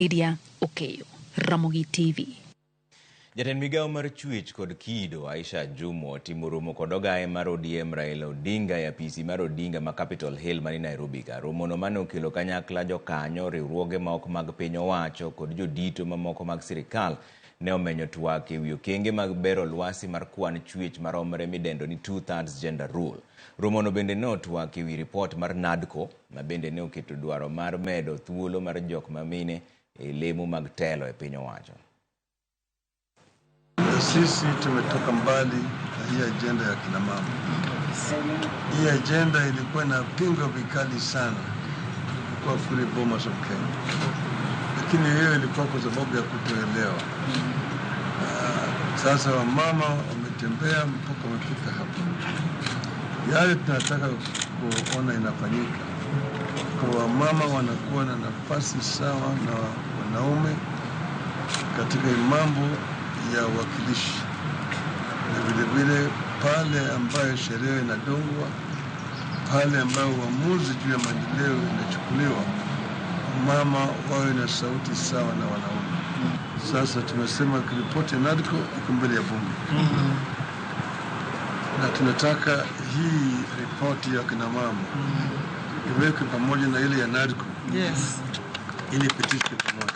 Lydia Okeyo, Ramogi TV. Jatend migawo mar chwech kod kido Aisha Jumwa otimo romo kod ogaye mar ODM Raila Odinga e apisi mar Odinga ma Capitol Hill mani Nairobi ka. Romono mane okelo kanyakla jokanyo, riwruoge ma ok mag piny owacho kod jodito mamoko mag sirikal ne omenyo twak ewi okenge mag bero lwasi mar kwan chwech maromre midendo ni two-thirds gender rule. Romono bende ne otwak ewi ripot mar NADCO ma bende ne oketo dwaro mar medo thuolo mar jok mamine e lemo mag telo e piny owacho. Sisi tumetoka mbali na hii ajenda ya kina mama. Hii ajenda ilikuwa inapingwa vikali sana tulipokuwa kule Bomas of Kenya, lakini hiyo ilikuwa kwa sababu ya kutoelewa. Sasa wamama wametembea mpaka wamefika hapa. Yale tunataka kuona inafanyika kwa wamama wanakuwa na nafasi sawa na wanaume katika mambo ya uwakilishi na vilevile pale ambayo sheria inadungwa, pale ambayo uamuzi juu ya maendeleo inachukuliwa, mama wawe na sauti sawa na wanaume. Sasa tumesema ripoti ya NADCO iko mbele ya bunge na tunataka hii ripoti ya kina mama iwekwe pamoja na ile ya NADCO ili ipitishwe pamoja.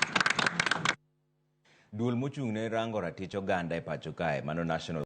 Duol mochung' ne rango ratich oganda e pacho kae mano National